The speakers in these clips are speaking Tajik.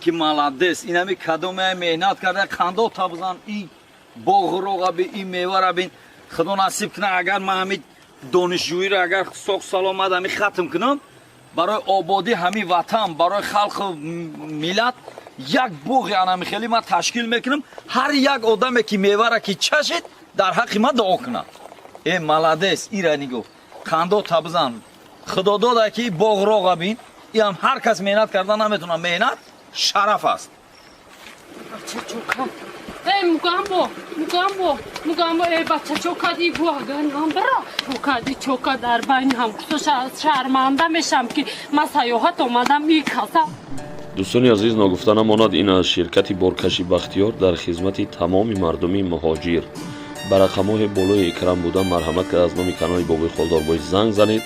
Ки молодец, инами кадоме меҳнат карда, қандо табзан, ин боғроға би, ин мевара бин. Худо насиб кунад, агар ман ҳамин донишҷӯиро агар соғ саломат ҳамин хатм кунам, барои ободӣ ҳамин ватан, барои халқу миллат як боғи анами хеле ман ташкил мекунам. Ҳар як одаме ки мевара ки чашид, дар ҳаққи ман дуо кунад. Э, молодец, ира нигоҳ, қандо табзан. Худо дода ки боғроға бин, иам ҳар кас меҳнат карда наметавонад. Меҳнат шараф аст. Эй, Мугамбо, Мугамбо, Мугамбо, эй, бача, чо кади гуаган бара? Кади чока дар байни ҳамкурсо шарманда мешам, ки ман саёҳат омадам и каса. Дӯстони азиз, ногуфта намонад, ин аз ширкати боркаши Бахтиёр дар хизмати тамоми мардуми муҳоҷир. Ба рақамҳои болои экран буда марҳамат карда аз номи канали Бобои Холдорбой занг занед,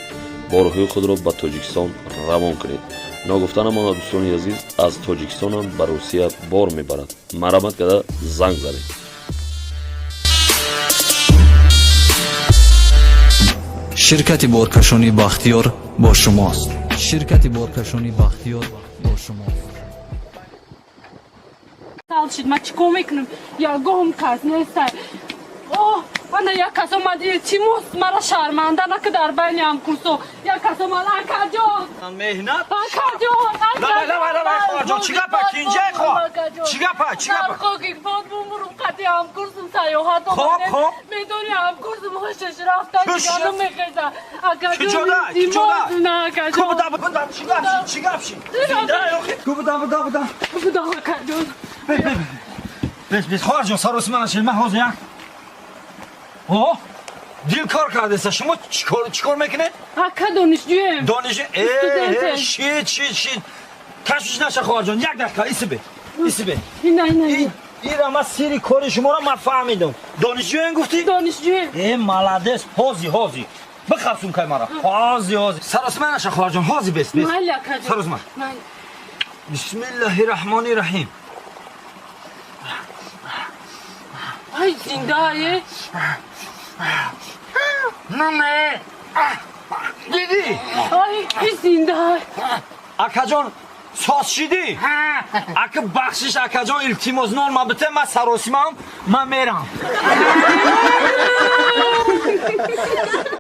борҳои худро ба Тоҷикистон равон кунед. Ногуфта намонад, дӯстони азиз, аз Тоҷикистонам ба Русия бор мебарад. Марҳамат карда занг занед. Ширкати боркашонии Бахтиёр бо шумост. Ширкати боркашонии Бахтиёр бо шумост. Сал шид, ман чӣ кор мекунам? Ягон кас нестай. О, ана як кас омад, илтимос, мара шарманда нака дар байни ҳамкурсо. Як кас омад, акаҷон. Меҳнат. Акаҷон. Лабай, лабай, лабай, хоҳарҷон, чӣ гапа? Кинҷай, хоҳар? Чӣ гапа, чӣ гапа? Хоки бод бумурум, қати ҳамкурсум саёҳат Хоб, хоб. Медони, ҳамкурсум ҳушаш рафта, дигану мехеза. Акаҷон, киҷода? илтимос, на, акаҷон. Ку буда, буда, чӣ гап шид, чӣ гап шид? Зинда ёхи? Ку буда, буда, буда. Буда, акаҷон. Бес, бес, хоҳарҷон, саросима нашед, ман ҳозир як. О, дил кор кардеса, шумо чӣ кор мекунед? Ака, донишҷӯем. Донишҷӯ? Студентем. Шид, шид, шид. Ташвиш наша, хоҳарҷон, як дақиқа, исибе. Исибе. Ина, ина. Ира ман сири кори шуморо ман фаҳмидам. Донишҷӯем гуфтӣ? Донишҷӯем. Э, молодец, ҳози, ҳози. Бихаб сумкаи мара. Ҳози, ҳози. Саросима наша, хоҳарҷон, ҳози бес, бес. Майли, акаҷон. Саросима. Майли. Бисмиллаҳи раҳмони раҳим. Ай, зиндае. Не. Дидӣ? Ай, зинда. Акаҷон, соз шидӣ? Ака, бахшиш, акаҷон, илтимос, нон ма бите, ман саросимам, ман мерам.